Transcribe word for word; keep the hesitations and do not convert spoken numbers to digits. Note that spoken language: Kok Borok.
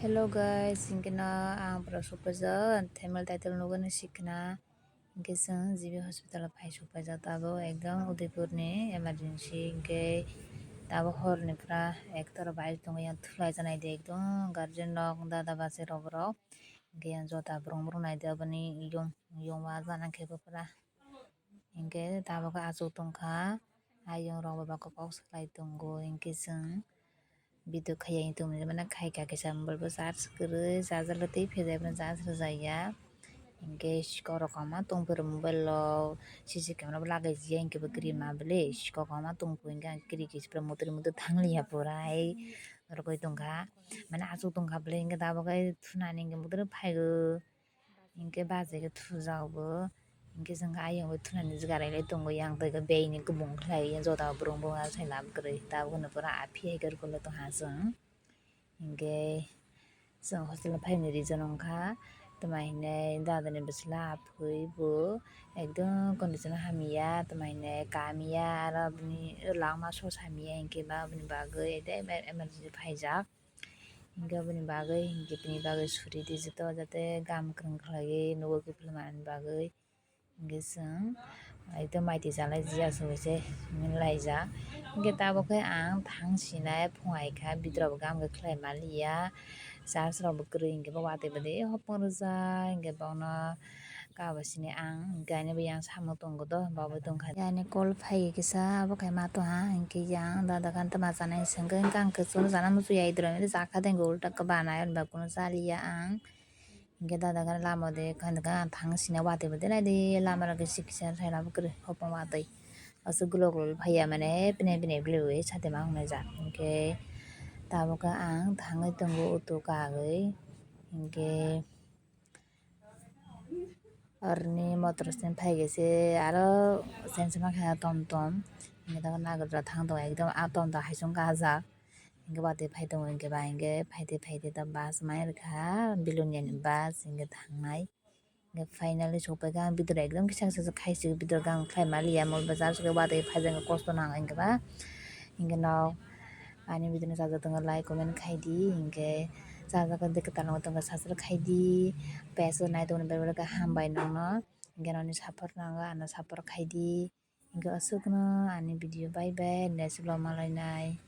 Hello guys, hinkhe no ang pura sukpajak, thumbnail title nugwi no sikna. Hinkhe chwng G B hospital o phai sukpajak tabuk ekdom Udaipur ni emergency, hinkhe tabuk hor ni pura ekta ro bai tongo, yang thulai janai de ekdom guardian rok, dada bachai rok borok. Hinkhe yang jota borok borok nai de aboni yong yong wa jana khe bo pura. Hinkhe tabuk achuk tongkha, ayung rok bo bako kok salai tongo, hinkhe chwng video khaiya hinwi tongmani mane khaika kisa mobile bo charge kwrwi, charger bo tei phejai phano charge rwjak ya. Hinkhe sikok rok kwbangma tongphuru mobile rok, C C camera bo lagaijiya hinkhe bo kwrwi ma bwlwi sikok kwbangma tongphuru hinkhe ang kwrwi kisa motri motri thangliya pura hai rwgwi tongkha, mane achuk tongkha bwlwi hinkhe tabuk khe thunani hinkhe motri phaigo. Hinkhe bachai khe thujak bo. Hinkhe chwng khe ayung bo thunani jwkarailai tongo, yang twi khe bag ni kubung khlai jota borok bo asai lab kwrwi. Tabukno pura aphi hai kwrwklo tongha chwng. Hinkhe chwng hostel o phaimani reason wngkha, tamo hinai dadani bwsla aphui bo ekdom condition hamya, tamo hinai kamiya, aro bini langma sos hamya, hinkhe ba bini bagwi ekdom emergency phaijak. Hinkhe aboni bagwi, hinkhe bini bagwi suri di joto, jate gam kwrwng khlaiwi nugo kiphilma ni bagwi. Hinkhe chwng ekdom mai twi chalai jia se hinwi laijak. Hinkhe tabuk khe ang thang sinai phung ai kha, bidra bo gam khe khlai maliya, charge rok bo kwrwi hinkhe bo watwi bwdwi hopong rwjak, hinkhe bono Kabo sini ang hinkhe ani bo yang samung tongo do, bo bo tongkha. Yani call phai kisa abo khai ma tongha, hinkhe yang dada khan tama chanai sengkhe, hinkhe ang kwchwng chana muchung ya idro hinwi jakha de, hinkhe ulta kwbanai ba kunu chaliya ang. Hinkhe dada khan lama de khan kha ang thang sina watwi bo de nai de lama rok kisa kisa sai lama kwrwi hopong watwi. Aswk gulo gulo phaiya mane pine pine bwlwi sade ma wngnai jak. Hinkhe tabuk khe ang thangwi tongo auto kagwi. Hinkhe Aroni motor stand phai khe se aro sense ma khe tom tom. Hinkhe tabuk Nagarjula thang tongo ekdom ah tom tom hai song kajak. Hinkhe watwi phai tongo hinkhe ba hinkhe phaide phaide ta bus mai rwkha Belonia ni bus hinkhe thangnai. Hinkhe finally sokpaikha ang bidor ekdom kisa kisa khai se bidor gang khlai maliya mol bazar se watwi phaijak kosto nang hinkhe ba. Hinkhe nok ani video no chajak tongo like comment khai di hinkhe chajak de kwtal tongo subscribe khai di. Page o nai tongmani bai bai khe hambai nokno. Hinkhe nokni support nango ano support khai di. Hinkhe aswkno ani video bye bye next vlog malainai.